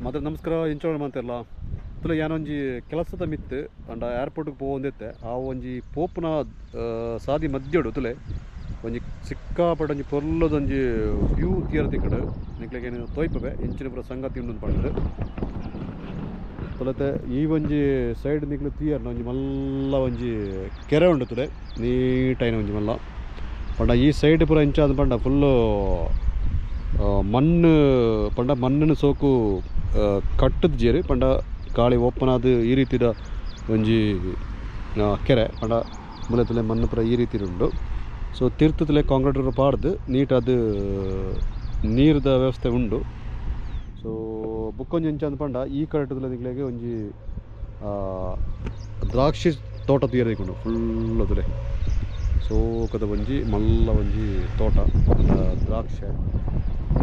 ಮಾತ್ರ ನಮಸ್ಕಾರ ಇಂಚೋಣ ಮಾತೆರ್ಲ ತುಲೆ ಯಾನೊಂಜಿ ಕೆಲಸದ ಮಿತ್ತು ಅಂಡ ಏರ್ಪೋರ್ಟ್ಗೆ ಪೋವೊಂದಿತ್ತೆ. ಆ ಒಂಜಿ ಪೋಪುನ ಸಾದಿ ಮಧ್ಯಡು ತುಲೆ ಒಂಜಿ ಸಿಕ್ಕಾಪಟ್ಟೆ ಒಂಜಿ ಪೊರ್ಲದೊಂಜಿ ವ್ಯೂ ತೀರ ತಿಕ್ಕಡು ನಿಕ್ಲೆಗೇನು ತೋಯ್ಪವೆ ಇಂಚಿನ ಪೂರ ಸಂಗತಿ ಉಂಡು ಪಂಡ್ದ್. ತುಲತೆ ಈ ಒಂಜಿ ಸೈಡ್ ನಿಕ್ಲು ತೀಯರ್ನ ಒಂಜಿ ಮಲ್ಲ ಒಂಜಿ ಕೆರೆ ಉಂಡು ತುಲೆ ನೀಟೈನ ಒಂಜಿ ಮಲ್ಲ ಪಂಡ ಈ ಸೈಡ್ ಪೂರ ಇಂಚಾದ ಪಂಡ ಫುಲ್ಲು ಮಣ್ಣು ಪಂಡ ಮಣ್ಣಿನ ಸೋಕು ಕಟ್ಟದ ಜೇರು ಪಂಡ ಕಾಳಿ ಓಪನ್ ಆದ್ ಈ ರೀತಿದ ಒಂಜಿ ಕೆರೆ ಪಂಡ ಮುಲೆ ತುಲೆ ಮಣ್ಣು ಪೂರ ಈ ರೀತಿ ಉಂಡು. ಸೊ ತಿರ್ತುಲೆ ಕಾಂಕ್ರೀಟ್ ಪಾಡ್ದು ನೀಟಾದ ನೀರ್ದ ವ್ಯವಸ್ಥೆ ಉಂಡು. ಸೊ ಬುಕ್ಕೊಂಜಿ ಎಂಚ ಅಂದ್ ಪಂಡ ಈ ಕಡೆಟುಲ ನಿಕ್ಲೆಗ್ ಒಂಜಿ ದ್ರಾಕ್ಷಿ ತೋಟ ತೂಯೆರೆ ತಿಕ್ಕುಂಡು ಫುಲ್ ತುಲೆ ಸೋಕದ ಒಂಜಿ ಮಲ್ಲ ಒಂಜಿ ತೋಟ ದ್ರಾಕ್ಷೆ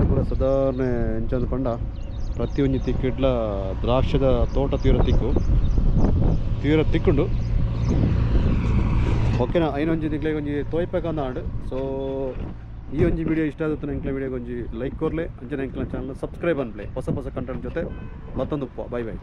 ಪೂರ ಸಾಧಾರಣ ಎಂಚ ಅಂದ್ ಪಂಡ ಪ್ರತಿಯೊಂಜಿ ತಿಕ್ಕಿಡ್ಲ ದ್ರಾಕ್ಷದ ತೋಟ ತೀರ ತಿಕ್ಕು ತೀರ ತಿಕ್ಕುಂಡು. ಓಕೆನಾ ಐನೊಂಜಿ ನಿಕ್ಲೆಗ್ ಒಂಜಿ ತೋಯ್ಪೆಕಂದಾಂಡ್. ಸೊ ಈ ಒಂಜಿ ವಿಡಿಯೋ ಇಷ್ಟ ಆದತ್ತು ಎಂಕ್ಲೆ ವಿಡಿಯೋಗೆ ಒಂಜಿ ಲೈಕ್ ಕೊರ್ಲೆ ಅಂಚನೆ ಎಂಕ್ಲೆ ಚಾನಲ್ ಸಬ್ಸ್ಕ್ರೈಬ್ ಅನ್ಪ್ಲೆ ಹೊಸ ಹೊಸ ಕಂಟೆಂಟ್ ಜೊತೆ ಮತ್ತೊಂದು ಬೈ ಬೈ.